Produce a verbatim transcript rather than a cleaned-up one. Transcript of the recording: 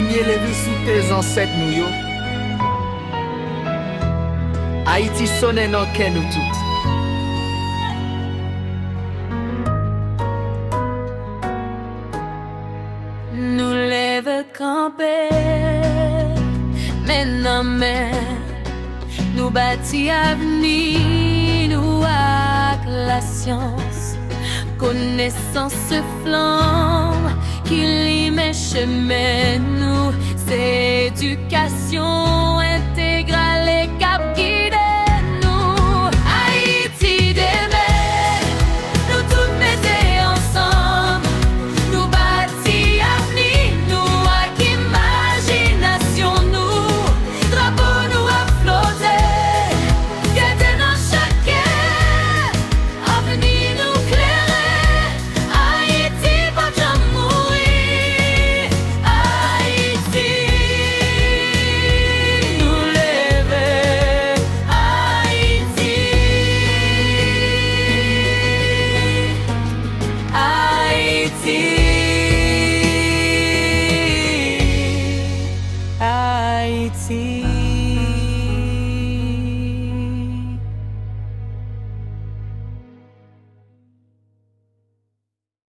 Leve sou tè zansèt nou yo. Ayiti sonnen nan kè nou tout. Nou leve kanpe, men nan men. Nou bati avni nou ak lasyans, konesans se flanm ki limen chemen nou, se edikasyon entegrale k ap gide nou. Ayiti demen, nou tout mete ansanm, nou bati avni nou ak imajinasyon nou. Drapo nou ap flote, fyète nan chak kè. Avni nou klere, Ayiti p ap janm mouri. Ayiti, nou leve. Ayiti, Ayiti, Ayiti.